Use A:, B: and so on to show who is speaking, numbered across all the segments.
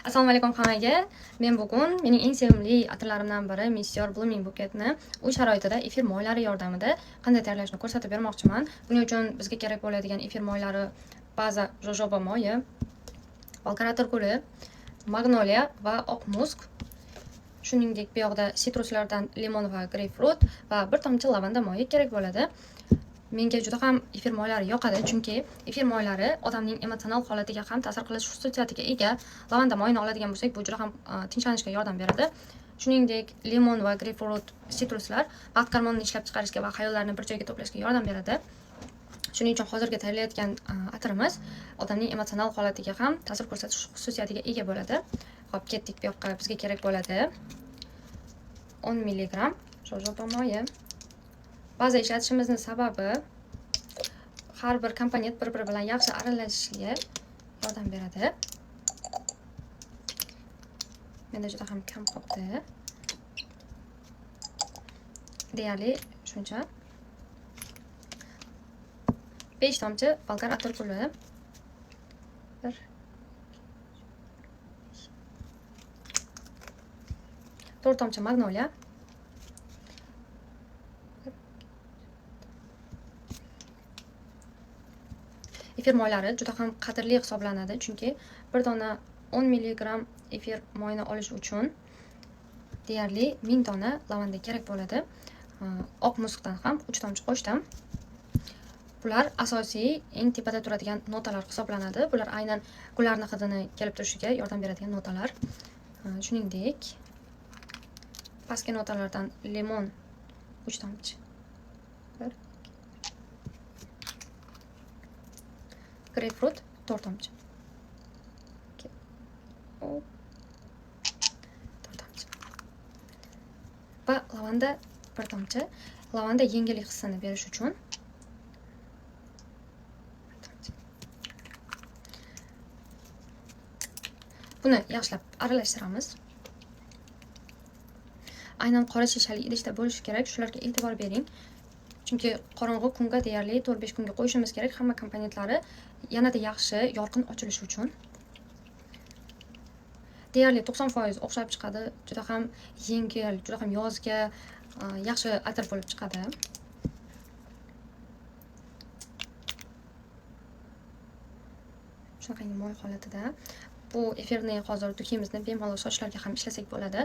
A: Assalomu alaykum hammaga. Men bugun mening eng sevimli atirlarimdan biri Monsieur Blooming Bouquetni uy sharoitida efir moylari yordamida qanday tayyorlashni ko'rsatib bermoqchiman. Buning uchun bizga kerak bo'ladigan efir moylari baza jojoba moyi, bolgar atirguli, magnoliya va oq musk. Shuningdek, bu yoqda sitruslardan limon va greypfrut va bir tomchi lavanda moyi kerak bo'ladi. Menga juda ham efir moylari yoqadi, chunki efir moylari odamning emotsional holatiga ham ta'sir qilish xususiyatiga ega. Lavanda moyini oladigan bo'lsak, bu juda ham tinchlanishga yordam beradi. Shuningdek, limon va greypfrut sitruslar baxt gormonini ishlab chiqarishga va xayollarni bir joyga to'plashga yordam beradi. Shuning uchun hozirgi tayyorlayotgan atirimiz odamning emotsional holatiga ham ta'sir ko'rsatish xususiyatiga ega bo'ladi. Xo'p, ketdik bu yoqqa. Bizga kerak bo'ladi 10 milligramm jojoba moyi. Baza ishlatishimizning sababi har bir komponent bir-biri bilan yaxshi aralashishiga yordam beradi. Menda juda ham kam qoldi. Deyarli shuncha. 5 tomchi bolgar atirguli. 1 4 tomchi magnoliya. Efir moylari juda ham qadrli hisoblanadi, chunki bir dona 10 milligramm efir moyini olish uchun deyarli 1000 dona lavanda kerak bo'ladi. Oq muskdan ham 3 tomchi qo'shdim. Bular asosiy eng tepada turadigan notalar hisoblanadi. Bular aynan gullarning hidini kelib turishiga yordam beradigan notalar. Shuningdek, pastki notalardan limon 3 tomchi. 1 Greypfrut 4 tomchi. 2 4 tomchi. Va lavanda 1 tomchi. Lavanda yengillik hissini berish uchun bir tomchi. Buni yaxshilab aralashtiramiz. Aynan qora shishali idishda bo'lishi kerak, shularga e'tibor bering. Chunki qorong'u kunga deyarli 4-5 kunga qo'yishimiz kerak hamma komponentlari yanada yaxshi yorqin ochilishi uchun. Deyarli 90% o'xshab chiqadi. Juda ham yengil, juda ham yozga yaxshi atir bo'lib chiqadi. Shunaqangi moy holatida. Bu efirni hozir duximizni bemalol sochlarga ham ishlasak bo'ladi.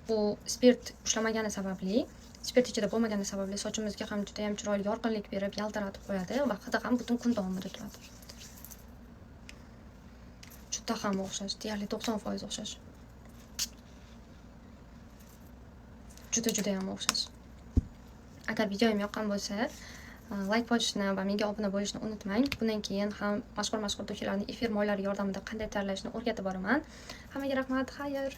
A: Bu spirt ushlamagani sababli, spirt ichida bo'lmagani sababli sochimizga ham juda ham chiroyli yorqinlik berib, yaltiratib qo'yadi va hidi ham butun kun davomida turadi. Juda ham o'xshash, deyarli 90% o'xshash. Juda juda ham o'xshash. Agar videoyim yoqqan bo'lsa, like bosishni va menga obuna bo'lishni unutmang. Bundan keyin ham mashhur-mashhur duxlarni efir moylari yordamida qanday tayyorlashni o'rgatib boraman. Hammaga rahmat, xayr.